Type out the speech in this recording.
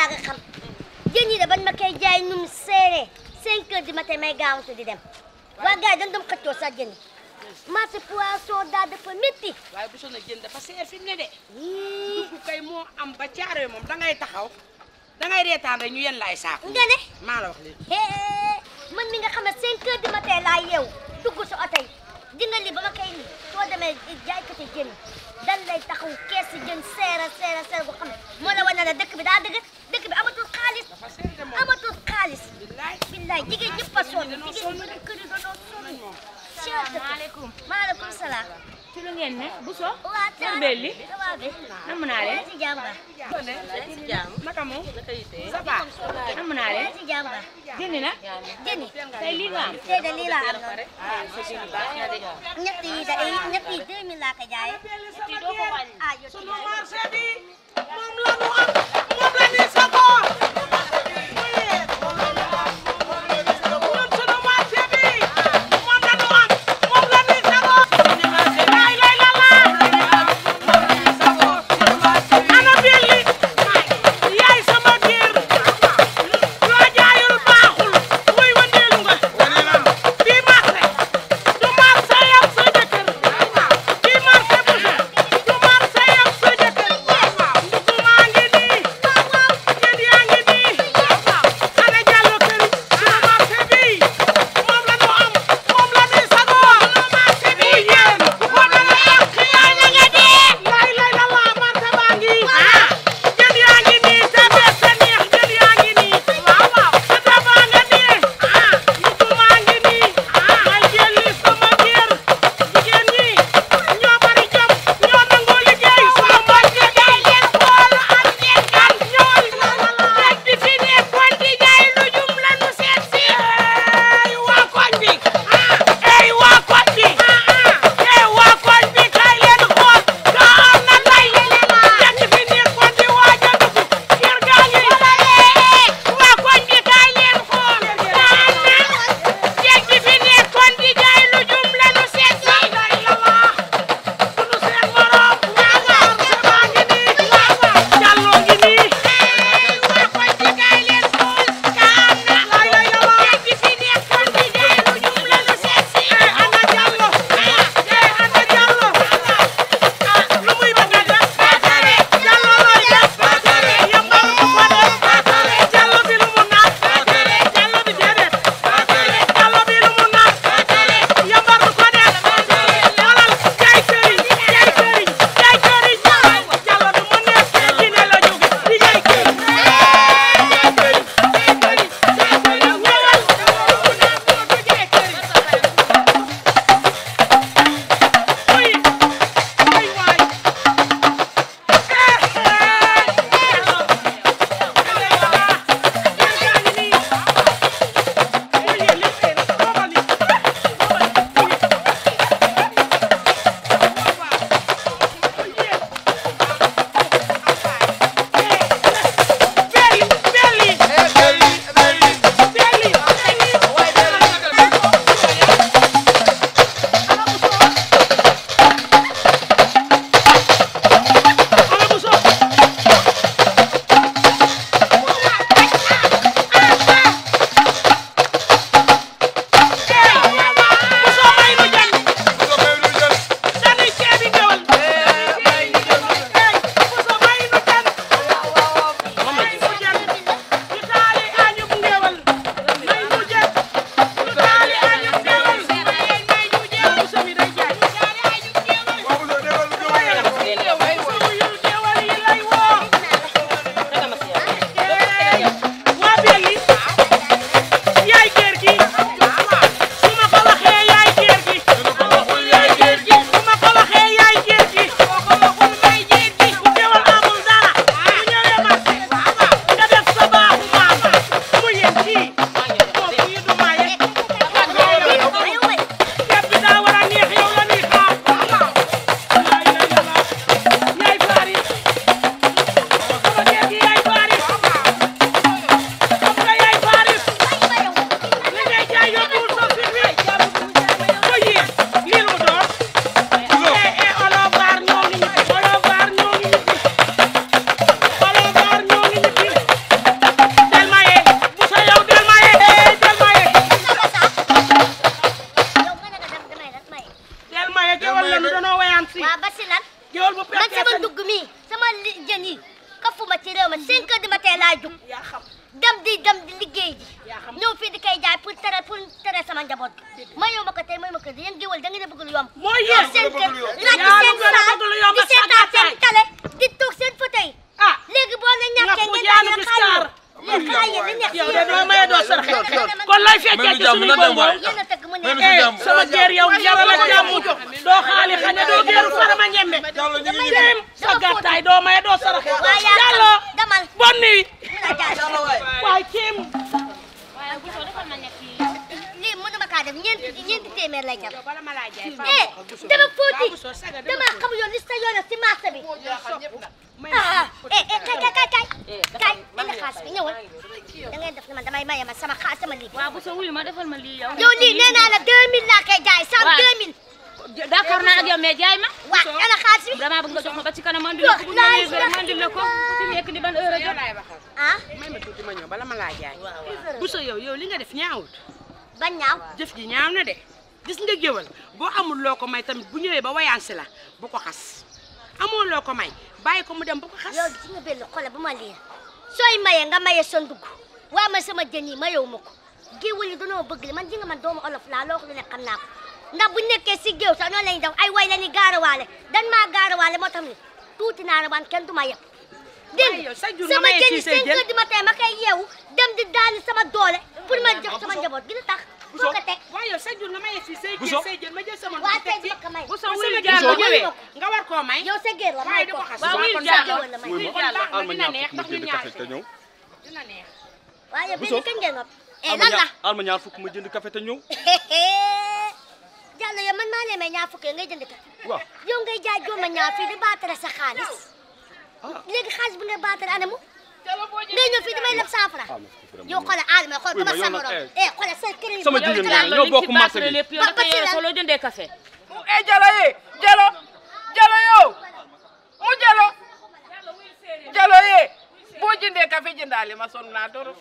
balaa nga xam jën yi de bañ ma koy jaay num seere 5 heures du matin may gaawantu di dem waa gars yi dañ doon xëccoo sax jën yi marché poisson daal dafa métti waaye bu soobee jën dafa seer fi mu ne de dugg kay moo am ba caare moom dangay taxaw dangay reetaan rek ñu yen laay saako nga ne maa la wax léegi man mi nga xam ne 5 heures du matin laa yeewu dugg si oto yi di nga li ba ma koy nii soo demee jaaykati jën dan lay taxaw kees si jën seera bu xam ne moo la wane ne dëkk bi daa dëkk bi amatul xaalis amatul xaalis billaay jigéen ñëpp a sonn jigéen ñi kër yi dañoo sonn Assalamualaikum. Waalaikumsalam. Ci lu ngeen ne Bousso. Waa Kër Belli. waaw bi. Namm naa leen. ci jàmm ba. naka moom Ça va. Namm naa leen. ci jàmm ba. Jëndi na. jëni. Tey lii nga am. tey de lii laa am noonu. ñett yi de 2000 laa ko jaayee. ah yow sunu marché bi moom la ñu am moom la ñuy sagoo maa ngi man 5 heures du matin laay jug dem di liggéey ji ñëw fii di koy jaay pour tere sama njaboot mayoo ma ko tey may ma ko yéen géwal da ngeen a bëgg lu yomb mooy yéen seen kër ràcc seen saal di seetaan seen télé di toog seen fauteuil léegi boo leen ñàkkee ngeen daal di xaar léegi xaar yéen li neex yow de doo maye doo saraxe kon lay fekkee ci suñu bongo yéen a tëgg mu neex sama geer yow yàlla la jàmm doo xaali xane doo geeru farama ñembe dem sa gàttaay doo maye doo saraxe yàlla damal bon nuit mën a jaay waay kiim waaye bu soo defal ma ñett yi lii mënuma kaa def ñeenti téeméer lay jar bala ma laa jaay dama fóoti dama xam yoon li sa yoon si marché bi kay indi xaalis bi ñëwal da ngay def ne man damay maye ma sama xaalis sama lii waaw bu soo wuyu ma defal ma lii yow yow lii nee naa la 2000 laa koy jaay 2000 d'accord naa ak yow mais jaay ma waaw ana xaalis bi dama bëgg nga jox ma ba ci kanam man di la ko bu ma yéegee man di la ko ci nekk ni ban heure a jot ah may ma tuuti ma ñëw bala ma laa jaay bu so yow li nga def ñaawut bañ ñaaw jëf ji ñaaw na de gis nga géwal boo amul loo ko may tamit bu ñëwee ba wayaansi la bu ko xas amoo loo ko may bàyyi ko mu dem bu ko xas yow gis nga benn xole bu ma lii sooy maye nga maye sa ndugg waa ma sama jën yi mayewu ma ko géwal yi dañoo bëgg li man ji nga man doomu olof laa loo ko lu ne xam naa ko ndax bu nekkee si géew sax noonu lañuy def ay way la ni gaarawaale dan maa gaarawaale moo tax ni tuuti naa rawaan kenn du ma yeb dégg nga sama jën yi 5 heures du matin ma koy yeewu dem di daani sama doole pour ma jox sama njaboot gi la tax foo ko teg waaye yow sa jur nga maye fii say jën ma jël sama waa tey dima ko may bu soo wuyu jaar bu ñëwee nga war koo may yow sa géer la may ko waaw wuyu kon jaar sa géer la may wuyu jaar kon dina neex ndax ñu ñaar dina neex waaye benn kañ ngeen nopp lan la alma ñaar fukk ma jënd café te ñëw Diallo yow man maa leen may ñaar fukk ngay jënd café waaw yow ngay jaay jooma ñaar fii di baatare sa xaalis léegi xaalis bi ngay baatare anamu ngay ñëw fii damay leb 100 francs yow xoolal Adama xool ba ma sa morom xoolal sa kër yi sama jigéen ñi ñoo bokk marché bi lépp yow dafa yore soo loo jëndee café Jalo yow mu Jalo boo jëndee café jëndaale ma sonn naa torop